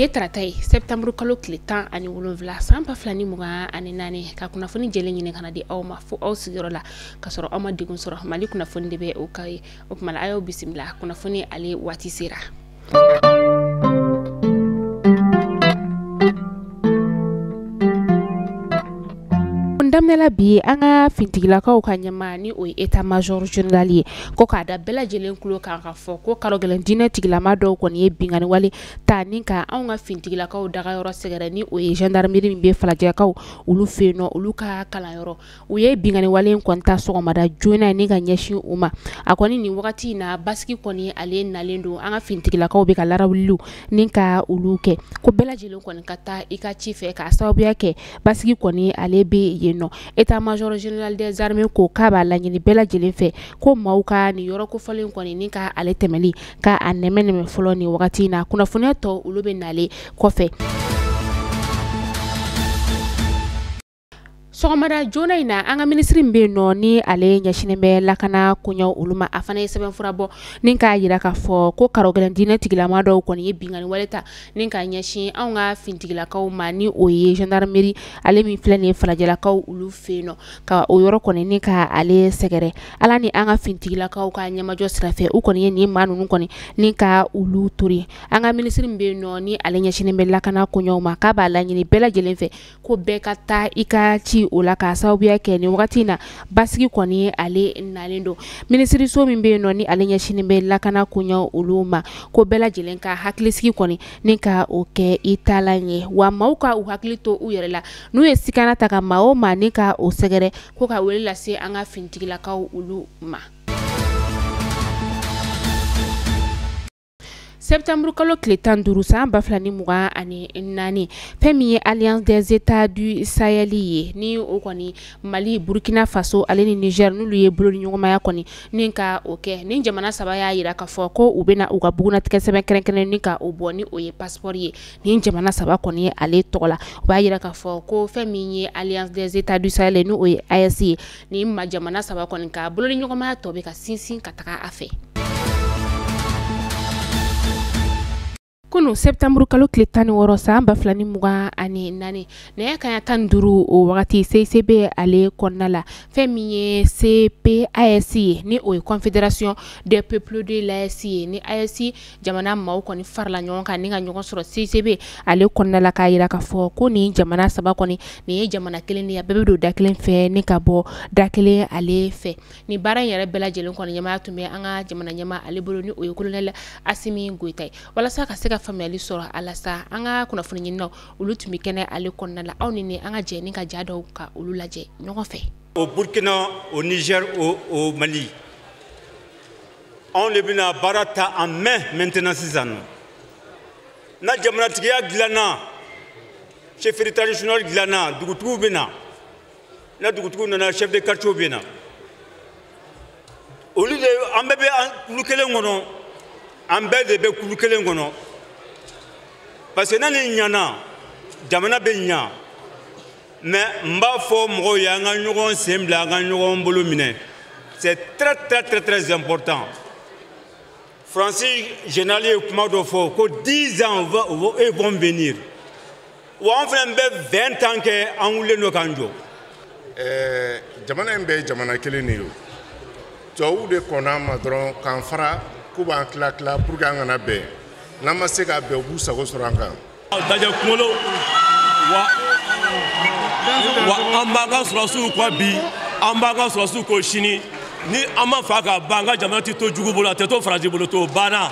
Bi ye tarata ye, septembre kalo tile 17 san 2024, ka kunnafoni jɛlen ɲini ka na di aw ma fo aw sigiyɔrɔ la, ka sɔrɔ aw ma degun sɔrɔ. Mali kunnafoni de bɛ o ka ye. O tuma a y'aw bisimila, kunnafoni ale waati sera. Daminɛla bi, an ka fintigilakaw ka ɲɛmaa, ni o ye état major général ye, ko k'a da bɛɛ lajɛlen tulo kan ka fɔ ko karɔgɛlɛn diinɛ tigilama dɔw kɔni ye binkanni wale ta ni ka anw ka fintigilakaw dagayɔrɔ sɛgɛrɛ, ni o ye gendarmerie min bɛ Falajɛkaw olu fɛ yen nɔ, olu ka kalanyɔrɔ. U ye binkanni wale kɔni ta sɔgɔmada joona ni ka ɲɛsin u ma. A kɔni nin wagati in na, basigi kɔni ale nalen don. An ka fintigilakaw bɛ ka larawuliw ni ka olu kɛ, ko bɛɛ lajɛlen kɔni ka taa i ka ci fɛ, k'a sababuya kɛ basigi kɔni ale bɛ yen nɔ. État major général des armées ko k'a b'a laɲini bɛɛ lajɛlen fɛ ko maaw ka nin yɔrɔ kofɔlen kɔni ni ka ale tɛmɛli ka a nɛmɛ nɛmɛ fɔlɔ nin wagati in na. Kunnafoniya tɔ olu bɛ nalen kɔfɛ. Sɔgɔmada joona in na, an ka minisiri min bɛ yen nɔ, ni ale ɲɛsinnen bɛ lakana koɲɛw olu ma, a fana ye sɛbɛnfura bɔ ni k'a jira k'a fɔ ko karɔgɛlɛn diinɛ tigilama dɔw kɔni ye binkanni wale ta ni ka ɲɛsin anw ka fintigilakaw ma, ni o ye gendarmerie ale min filɛ nin ye Falajɛlakaw olu fɛ yen nɔ, ka o yɔrɔ kɔni ni ka ale sɛgɛrɛ. Ala ni an ka fintigilakaw ka ɲɛmajɔ sira fɛ, u kɔni ye nin maa ninnu kɔni ni ka olu tori. An ka minisiri min bɛ yen nɔ, ni ale ɲɛsinnen bɛ lakana koɲɛw ma, k'a b'a laɲini bɛɛ lajɛlen fɛ ko bɛɛ ka taa i ka ci o la, k'a sababuya kɛ nin wagati in na basigi kɔni ale nalen don. Minisiriso min bɛ yen nɔ, ni ale ɲɛsinnen bɛ lakana koɲɛw olu ma, ko bɛɛ lajɛlen ka hakilisigi kɔni ni ka o kɛ i taalan ye, wa maaw ka u hakili to u yɛrɛ la n'u ye sikana ta ka maa o maa ni ka o sɛgɛrɛ, ko ka wele lase an ka fintigilakaw olu ma. Septembre kalo tile 15 san 2024, fɛn min ye Alliance des États du Sahel ye, ni o kɔni Mali, Burkina Faso ale ni Niger, n'olu ye bolodiɲɔgɔnmaya kɔni ni ka o kɛ, ni jamana saba y'a jira k'a fɔ ko u bɛna u ka bugunnatigɛ sɛbɛn kɛrɛnkɛrɛnnen ni ka o bɔ, ni o ye passeport ye, ni jamana saba kɔni ye ale tɔgɔ la. O b'a jira k'a fɔ ko fɛn min ye Alliance des États du Sahel, ni o ye AES ye, ni ma jamana saba kɔni ka bolodiɲɔgɔnmaya tɔ bɛ ka sinsin ka taga a fɛ. Kunu septembre kalo tile 16 san 2024, nɛgɛ kanɲɛ 15 o wagati, CICB ale kɔnɔna la, fɛn min ye CPAS ye, ni o ye Confédération des peuples de l'AES ye, ni AES jamana maaw kɔni farala ɲɔgɔn kan ni ka ɲɔgɔn sɔrɔ CICB ale kɔnɔna la, k'a jira k'a fɔ ko nin jamana saba kɔni nin ye jamana kelen de ye, a bɛɛ bɛ don da kelen fɛ ni ka bɔ da kelen ale fɛ. Nin baara in yɛrɛ bɛɛ lajɛlen kɔni ɲɛmaaya tun bɛ an ka jamana ɲɛmaa ale bolo, ni o ye colonel Assimi Goïta ye. Walasa ka se ka faamuyali sɔrɔ a la sa, an ka kunnafoni ɲininaw olu tun bɛ kɛnɛ ale kɔnɔna la. Aw ni ne, an ka jɛ ni ka ja dɔw ka olu lajɛ ɲɔgɔn fɛ. Au Burkina, au Niger, au Mali, anw de bɛna baara ta en main maintenant sisan nɔ. Na jamanatigiya dilanna, chefferie traditionnelle dilanna, dugutigiw bɛ na. Na dugutigiw nana, chef de quartier bɛ na. Olu de an bɛɛ bɛ kulu kelen kɔnɔ, an bɛɛ de bɛ kulu kelen kɔnɔ. Parce que n'a ni ɲana, jamana bɛ ɲa. Mais n b'a fɔ mɔgɔw ye, an ka ɲɔgɔn sen bila, an ka ɲɔgɔn bolo minɛ. C'est très très très très important. Faransi général ye kuma dɔ fɔ ko 10 ans ils vont venir. Wa an fana bɛ 20 ans kɛ, an wulilen don k'an jɔ. Jamana in bɛɛ ye jamana kelen de ye o. Tubabuw de kɔnna an ma dɔrɔn k'an fara k'u b'an tila tila pour que an kana bɛn. N'an ma se ka bɛn, u b'u sago sɔrɔ an kan. Dajɛ kunkolo wa wa, an b'an ka sɔrɔdasiw kɔ bi, an b'an ka sɔrɔdasiw kɔ sini. Ni an ma fa ka ban, an ka jamana tɛ to jugu bolo, a tɛ to Faransi bolo, to banna.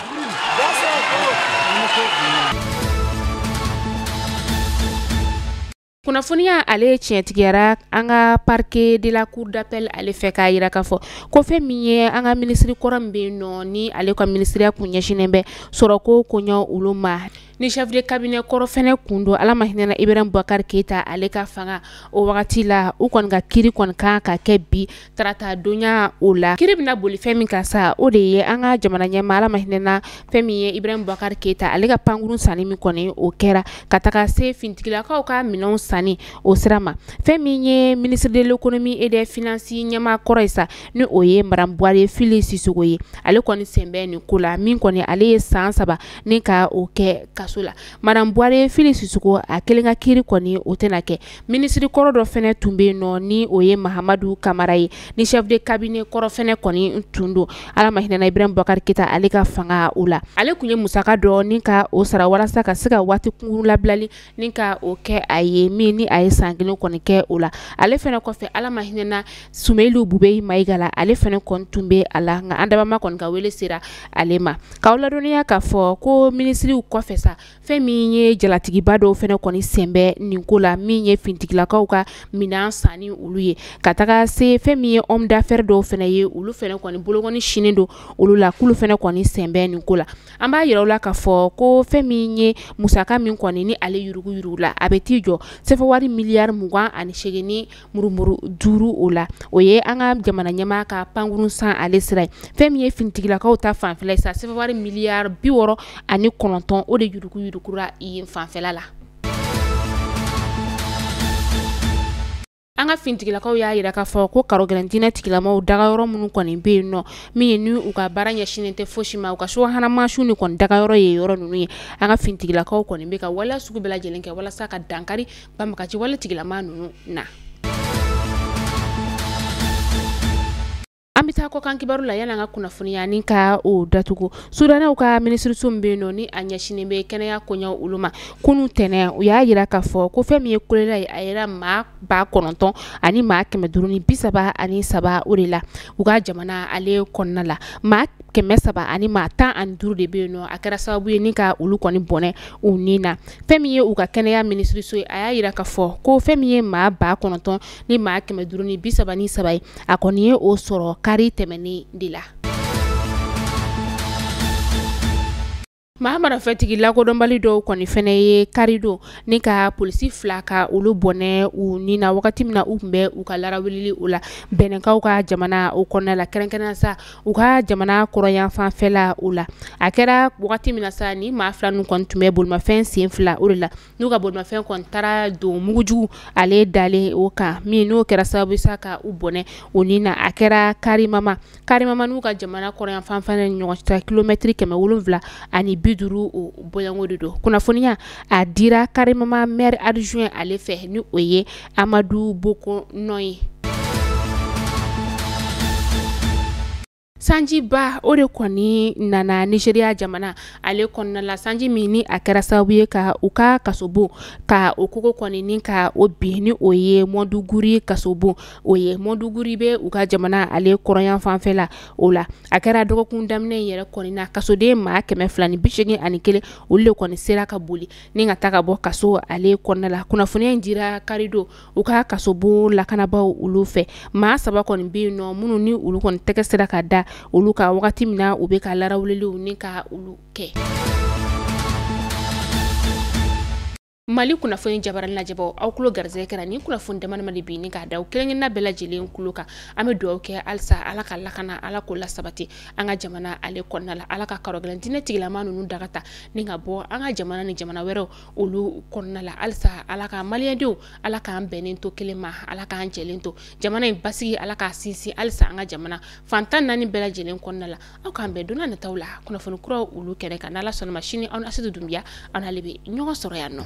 Kunnafoniya ale tiɲɛtigiyara an ka parquet de la cour d'appel ale fɛ, k'a jira k'a fɔ ko fɛn min ye an ka minisiri kɔrɔ min bɛ yen nɔ, ni ale ka minisiriya kun ɲɛsinnen bɛ sɔrɔko koɲɛ olu ma, ni chef de cabinet kɔrɔ fɛnɛ kun don, Ala ma hinɛna Ibrahim Boubacar Keïta ale ka fanga o wagati la, u kɔni ka kiiri kɔni kan ka kɛ bi tarata donya o la. Kiiri bɛna boli fɛn min kan sa, o de ye an ka jamana ɲɛmaa, Ala ma hinɛna fɛn min ye Ibrahim Boubacar Keïta ale ka pankurun sanni min kɔni o kɛra, ka taga se fintigilakaw ka minɛnw sanni o sira ma. Fɛn min ye ministre de l'économie et des finances ɲɛmaa kɔrɔ ye sa, ni o ye Madame Bouaré Fily Sissoko ye, ale kɔni sen bɛ nin ko la, min kɔni ale ye san 3 ni ka o kɛ kaso. kaso la. Madame Buware Fili Sisoko a kelen ka kiiri kɔni o tɛna kɛ. Minisiri kɔrɔ dɔ fɛnɛ tun bɛ yen nɔ ni o ye Mahamadu Kamara ye, ni chef de cabinet kɔrɔ fɛnɛ kɔni tun don. Ala ma hinɛna Ibrahim Boubacar Keita ale ka fanga o la. Ale tun ye musaka dɔ ni ka o sara walasa ka se ka waati kunkurun labilali ni ka o kɛ a ye, min ni a ye san 1 kɔni kɛ o la. Ale fɛnɛ kɔfɛ Ala ma hinɛna Sumelu Bubey Mayiga la, ale fɛnɛ kɔni tun bɛ a la, nka an dabama kɔni ka wele sera ale ma. K'aw ladɔnniya k'a fɔ ko minisiriw kɔfɛ sa, fɛn min ye jalatigiba dɔw fɛnɛ kɔni sen bɛ nin ko la, min ye fintigilakaw ka minɛn sanni olu ye, ka taga se fɛn min ye homme d'affaires dɔw fɛnɛ ye, olu fɛnɛ kɔni bolokɔni sinnen don olu la, k'olu fɛnɛ kɔni sen bɛ nin ko la. An b'a yira u la k'a fɔ ko fɛn min ye musaka min kɔni ni ale yuruguyurugu la, a bɛ t'i jɔ sefawari miliyari 28 ni murumuru 5 o la. O ye an ka jamana ɲɛmaa ka pankurun san ale sira ye. Fɛn min ye fintigilakaw ta fanfɛla ye sa, sefawari miliyari 69 o de yuruguyurugura yen fanfɛla la. An ka fintigilakaw y'a yira k'a fɔ ko karogɛlɛn diinɛ tigilamaw dagayɔrɔ minnu kɔni bɛ yen nɔ, min ye ni u ka baara ɲɛsinnen tɛ fosi ma, u ka subahana mansinw ni kɔni dagayɔrɔ ye yɔrɔ ninnu ye. An ka fintigilakaw kɔni bɛ ka waleya sugu bɛɛ lajɛlen kɛ walasa ka dankari banbagaci wale tigilama ninnu na. An bɛ taa kɔkan kibaru la yanni an ka kunnafoniya ni ka o datugu. Sudanɛw ka minisiriso min bɛ yen nɔ ni a ɲɛsinnen bɛ kɛnɛya koɲɛw olu ma, kunun tɛnɛn u y'a yira k'a fɔ ko fɛn min ye kolera ye, a yera maa 9,000 ani maa 533 o de la u ka jamana ale kɔnɔna la. Maa 300 ani maa 15 de bɛ yen nɔ, a kɛra sababu ye ni ka olu kɔni bɔnɛ u ni na. Fɛn min ye u ka kɛnɛya minisiriso ye, a y'a yira k'a fɔ ko fɛn min ye maa 9,000 ni maa 533 ye, a kɔni ye o sɔrɔ kari tɛmɛnen de la. Maa marafɛtigi lakodɔnbali dɔw kɔni fɛnɛ ye karidon ni ka polisi 2 ka olu bɔnɛ u ni na wagati min na u tun bɛ u ka larawulili o la Bɛnɛnkaw ka jamana o kɔnɔna la, kɛrɛnkɛrɛnnenya sa u ka jamana kɔrɔyanfanfɛla o la. A kɛra wagati min na sa, ni maa 2 ninnu kɔni tun bɛ bolimafɛn sen 2 o de la, n'u ka bolimafɛn kɔni taara don mugujugu ale dalen o kan, min n'o kɛra sababu sa ka u bɔnɛ u ni na. A kɛra Karimama n'u ka jamana kɔrɔyanfanfɛla ni ɲɔgɔn cɛ kilomɛtiri 750 o bɔɲɔgɔnko de don. Kunnafoniya a dira Karimama maire adjoint ale fɛ, ni o ye Amadu Boko nɔ ye. Sanjiba o de kɔni nana Nigeria jamana ale kɔnɔna la, sanji min ni a kɛra sababu ye ka u ka kasobon ka o kogo kɔni ni ka o bin, ni o ye Mɔduguri kasobon o ye. Mɔduguri bɛ u ka jamana ale kɔrɔyan fanfɛla o la. A kɛra dɔgɔkun daminɛ yɛrɛ kɔni na, kasoden maa 281 olu de kɔni sera ka boli ni ka taa ka bɔ kaso ale kɔnɔna la. Kunnafoniya in dira karidon u ka kasobon lakanabaaw olu fɛ. Maa 3 kɔni bɛ yen nɔ minnu ni olu kɔni tɛgɛ sera ka da olu ka wagati min na u bɛ ka larawuleliw ni ka olu kɛ. Mali kunnafoni jabarani lajɛbaw, aw tulo garisɛgɛ kɛra nin kunnafoni dama dama de bi ni k'a da aw kelen-kelenna bɛɛ lajɛlen tulo kan. An bɛ dugawu kɛ halisa Ala ka lakana, Ala k'o lasabati an ka jamana ale kɔnɔna la, Ala ka karɔgɛlɛn diinɛ tigilama ninnu daga ta ni ka bɔ an ka jamana ni jamana wɛrɛw olu kɔnɔna la. Halisa Ala ka maliyɛndenw, Ala k'an bɛnnen to kelen ma, Ala k'an jɛlen to jamana in basigi, Ala k'a sinsin halisa an ka jamana fan 14 bɛɛ lajɛlen kɔnɔna la. Aw k'an bɛn don n'a nataw la kunnafoni kuraw olu kɛnɛ kan. N'Ala sɔnna ma, sini aw ni Asetu Dunbiya aw n'ale bɛ ɲɔgɔn sɔrɔ yan nɔ.